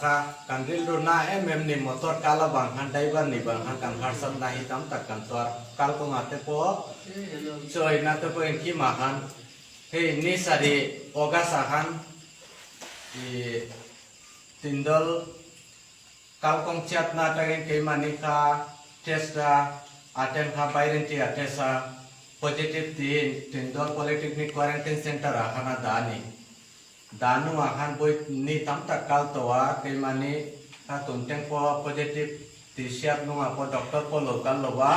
kha kan rilru na em em ni motor kal avang khan driver nih vang khan kan harsat na hi tam tak kan tuar kal kawngah te pawh chawina te pawh engkimah khan hei ni sarih August ah khan ih Tindol Kalkawng chiatna atangin keimahni kha test a, aten kha Bairenti a test a, positive tiin Tindol Polytechnic Quarantine Centre ah khan a dah a ni. Dah hnungah khan vawi ni tam tak kal tawh a, keimahni kha tun teng pawh positive tih hriat hnungah pawh doctor pawh lo kal lo va,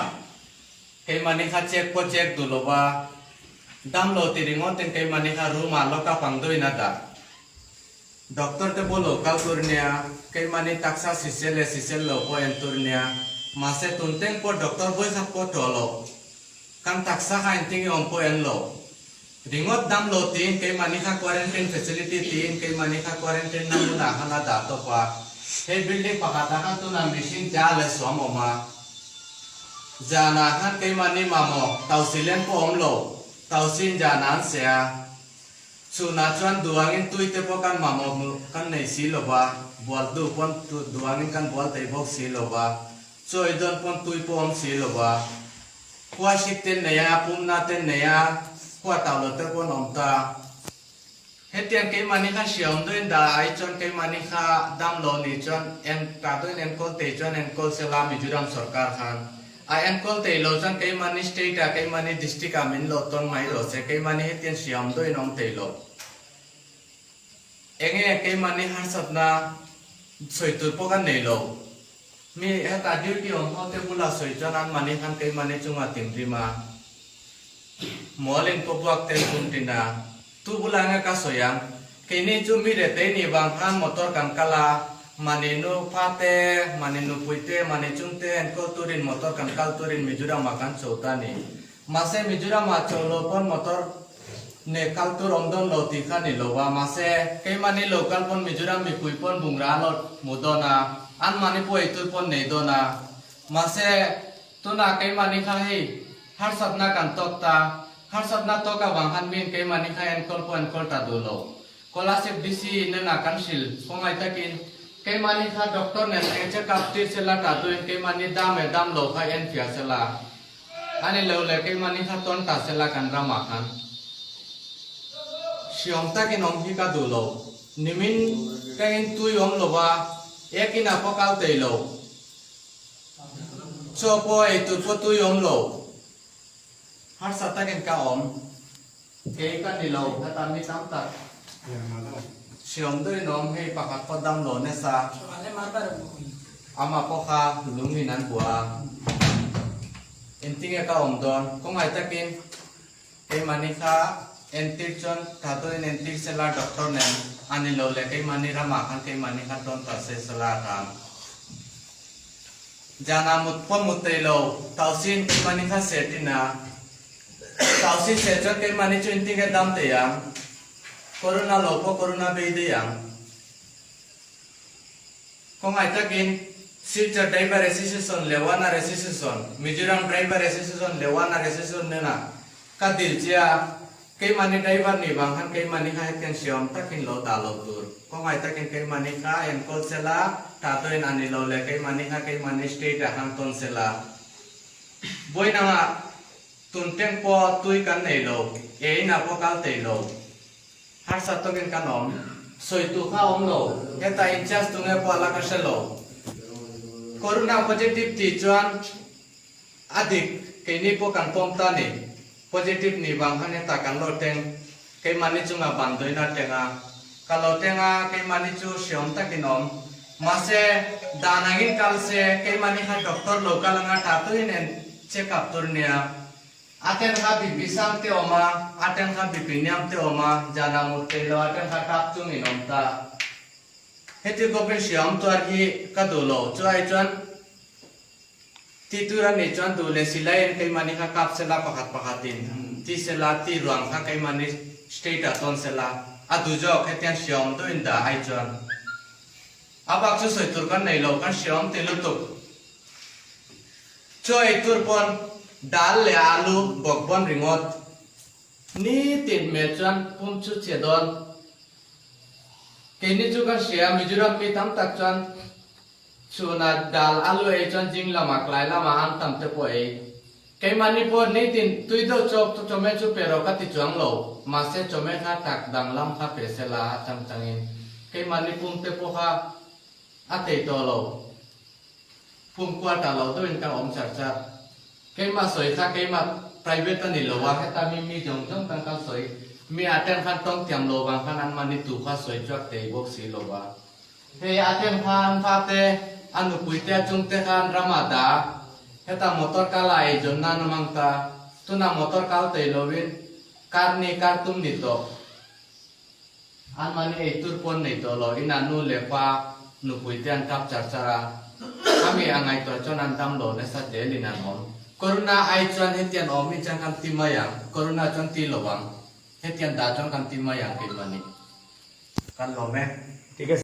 keimahni kha check pawh check duh lo va, damlo ti ringawtin keimahni kha room ah lock up ang deuhin a dah. Doctor te pawh lo kal tur nia, keimahni taksa sisel leh sisel lo pawh en tur nia, mahse tun teng pawh doctor vawikhat pawh tawh lo, kan taksa kha engtin nge awm pawh en lo. Ringawt dam lo tiin keimahni kha quarantine facility tiin keimahni kha quarantine na hmunah khan a dah tawp a, hei building pakhatah khan tunah mihring cha leh suam awm a, zanah khan keimahni mamawh tausilen pawh awm lo, tausin zanah an seh a. Chhunah chuan duangin tui te pawh kan mamawh hmuh kan nei si lo va, bual hnu pawn duangin kan bual thei bawk si lo va, chawi dawn pawn tui pawh awm si lo va, khua hrik te nei a, pumna te nei a, khua tau lo te pawn awm ta. Hetiang keimahni kha hriaawm dawin dah ai chuan keimahni kha dam lo nih chuan en ta dawin enkawl tei chuan enkawl sela Mizoram sorkar khan A enkawl thei lo chuan keimahni state ah keimahni district ah min lo tawn mai rawh se, keimahni hetiang hriam dawhin awm thei lo. Enge keimahni harsatna sawi tur pawh kan nei lo. Mi hetah duty awm ho te bulah sawi chuan anmahni khan keimahni chungah tinrim a, mual in pawh buak ten tum tin a, Tu bulah nge ka sawi ang? Keini chu mi retei nih vang khan motor kan kal a, mahni nu pha te, mahni nupui te, mahni chung te enkawl turin motor kan kal turin Mizoram ah kan cho ta ni. Mahse Mizoram ah cho lo pawn motor ne kal tur awm dawn lo tih kha ni lo va, mahse keimahni lo kal pawn Mizoram mipui pawn bungra a lawt hmu dawn a, anmahni pawh eitur pawn nei dawn a. Mahse tunah keimahni kha hei Harsatna kan tawk ta. Harsatna tawk avang khan miin keimahni kha enkawl pawh enkawl ta duh lo. Kolasib DC nena kan hrilh khawngaih takin keimahni kha doctor nen eng check up tir sela ta tuin keimahni dam leh dam lo kha en fiah sela. Ani lo leh keimahni kha tawn ta sela kan ramah khan hriawm takin awm hi ka duh lo. Nimin tengin tui awm lova ekin a pawh kal thei lo. Chaw pawh ei tur pawh tui awm lo. Harsa takin ka awm. Kei ka ni lo, heta mi tam tak hriawm deuhin awm hei pakhat pawh dam lo nasa. Amah pawh kha lungin an buah a. Engtinge ka awm dawn? Khawngaih takin keimahni kha entir chuan tha deuhin entir sela doctor nen a ni lo leh keimahni ramah khan keimahni kha tawn ta se sela a tam. Janah mut pawh mut thei lo, Tausin keimahni kha ser tin a. Tausin ser chuan keimahni chu intinge dam thei ang. Corona lo pawh corona bei daih ang. Khawngaih takin Silchar Driver Association leh Owner Association, Mizoram Driver Association leh Owner Association nena ka dil che a, keimahni driver nih vang khan keimahni kha hetiang hriaawm takin lo dah lo tur. Khawngaih takin keimahni kha enkawl sela, tah dawin a ni lo leh keimahni kha keimahni state ah khan tawn sela. Vawiinangah tun teng pawh tui kan nei lo, eiinah pawh kal thei lo. Harsa tawkin kan awm. Sawi tu kha awm lo. Heta in charge tu nge pawh a la ka hre lo. Corona positive tih chuan a dik keini pawh kan pawm ta ni. Positive nih vang khan heta kan lo teng. Keimahni chungah bandawiin a teng a. Ka lo teng a, keimahni chu hreawm takin awm. Mahse, dan angin kal se, keimahni kha doctor lo kal anga tha tuin en check up tur nia. A then kha bipi sang te awm a, a then kha bipi niam te awm a, zan ah mut thei lo, a then kha tap chung in awm ta. Heti khawpin hriaawm tuar hi ka duh lo, chu ai chuan ti tur a nih chuan duh leh silai in keimahni kha kap sela pakhat pakhat in ti sela ti ruang kha keimahni state ah tawn sela a duh zawk hetiang hriaawm duh in dah ai chuan a bak chu sawi tur kan nei lo kan hriaawm ti lutuk. Chaw ei tur pawn dal leh alu bawk bawn ringawt. Nitin hmel chuan pum chu che dawn. Keini chu kan hria Mizoram mi tam tak chuan chhunah dal alu ei chuan zing lamah tlai lamah an tam te pawh ei. Keimahni pawh nitin tui deuh chawk chu chawhmeh chu pe rawh ka ti chuang lo, mahse chawhmeh kha tak danglam kha pe se la a chang changin keimahni pum te pawh kha a thei tawh lo. Pum quarter lo deuhin ka awm char char. Keimah sawi kha keimah private a ni lo a, heta mi mi zawng zawng tan khan sawi, mi a ten khan tawng thiam lo vang khan an mahni tu kha sawi chuak thei bawk si lo a. Hei a ten kha an fate, a nupui te a chungte kha an ram ah dah a, heta motor kal ah eizawn nan a hmang ta, tunah motor kal thei lovin kar ni kar tum ni tawh. Anmahni ei tur pawn nei tawh lo inah nu leh pa nupui te an tap char char a, khami a ngaihtuah chuan an dam lo nasa zelin an awm. Corona ai chuan hetian awm in chuan kan ti mai ang, Corona chuan ti lo ang, hetian dah chuan kan ti mai ang keimahni. Kan lawm e.